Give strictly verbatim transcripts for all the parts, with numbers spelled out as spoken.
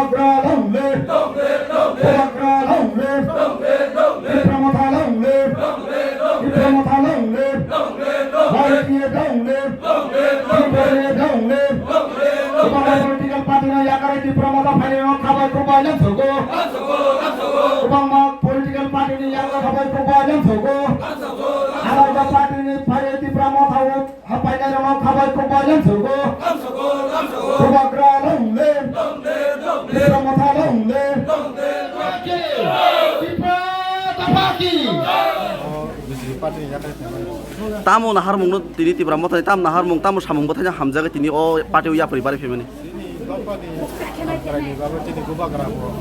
Bubagra long live! Bubagra long live! Tipra Motha long live! Tipra Motha long live! Y T A long live! Tipra long live! Kwbangma political party no yakarwi Tipra Motha phainairok khabai khukbai lamsogo. Kwbangma political party ni yakarwi khabai khukbai lamsogo. Alaida party ni phaiwi Tipra Motha o Hapainairokno khabai khukbai lamsogo. Bubagra long live. Tipra Motha long live. Tipra Motha ki. Tamo naharmungno tini Tipra Mothani tam naharmung tamo samung bwthaino hamjagwi tini o party o yapri bari phaimani. Tini dophani hamkraini bagwi tini Bubagra bo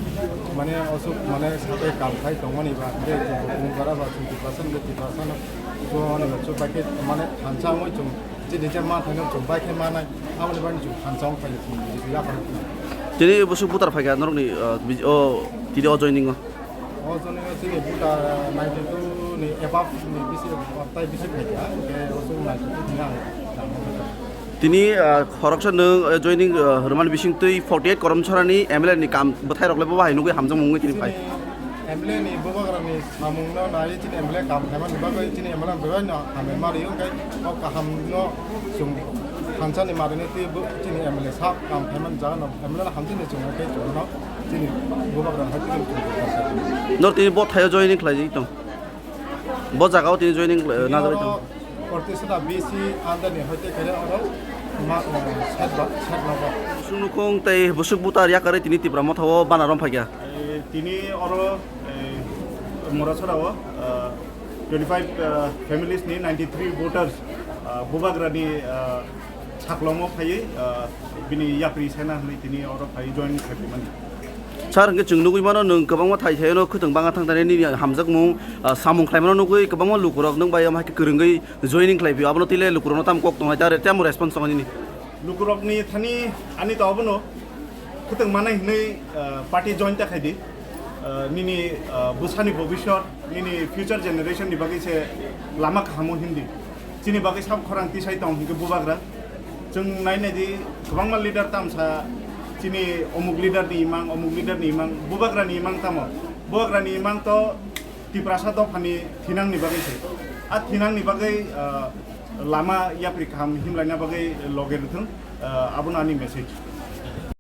mane osuk mane sabai kam khai tongmani ba tei chwng Bubagra ba chwng Tiprasa no Tiprasa no chwng ani ba chwng bai khe mane thansa wngwi chwng Chini je ma thangno chwng bai khe manai, aboni bagwi chwng thansa wng phaio chwng B J P yaphang. Tini bwswk voter phaikha norokni, uh, bij-, o, tini o joining o? O joining o chini voter ninety two ni above ni bisi, tai bisi phaikha, hwnkhe o chwng ninety two ni ang tamo phaikha. Tini, uh, khoroksa nwng, uh, joining, uh, rwmani bisingtwi forty eight Karamchara ni M L A ni kam bwthairok le bo bahai nugwi hamjakmung wngwi tini phai. Chini M L A ni Bubagra ni samung no nai chini M L A kam khaimani bagwi chini M L A bai no hamya mari wngkhe o kaham no chwng thansa ni mari no twi bo chini M L A sak kam khaimani jaga no M L A no hamjani chwng khe chwng no chini Bubagra hai twi chwng. Nor tini bo thaio joining khlai tong. Bo jaga o tini joining, eh, najagwi tong. Protista B C under ni hoite kare oro ma, eh, set ba, set nogo. Chwng nukhung tei bwswk butar yakarwi tini Tipra Motha o bana rom phaikha. Eh, tini oro, eh, Murasora o, eh, twenty five, eh, families ni ninety three voters, eh, Bubagra ni, eh, Saklomo phaiwi, ah, bini yapri sena hwnwi tini oro phaiwi join khaiphaimani. Sir, hwnkhe chwng nugwi mano, nwng kwbangma thai thaino khwtwng banga thang thani nini hamjakmung, ah, samung khlaimano nugwi kwbangma lukurok nwng bai omo hai khe kwrwngwi joining khlai phio. Abono tile lukurokno tamo kok tongnai, tamo response tongnai nini? Lukurokni thani ani to abono khwtwng manai hwnwi, ah, party join ta khaidi. Ah, nini, ah, bwsani bobiswt, nini future generation ni bagwi se lama kahamo hindi. Chini bagwi sab khorang tisai tong hwnkhe Bubagra. Chwng nai nai di, kwbangma leader tamsa chini omuk leader ni imang, omuk leader ni imang, Bubagra ni imang tamo? Bubagra ni imang to Tiprasa dophani thinang ni bagwi se. A thinang ni bagwi, ah, lama yapri kaham himlaina bagwi loge rwthwng, ah, abono ani message.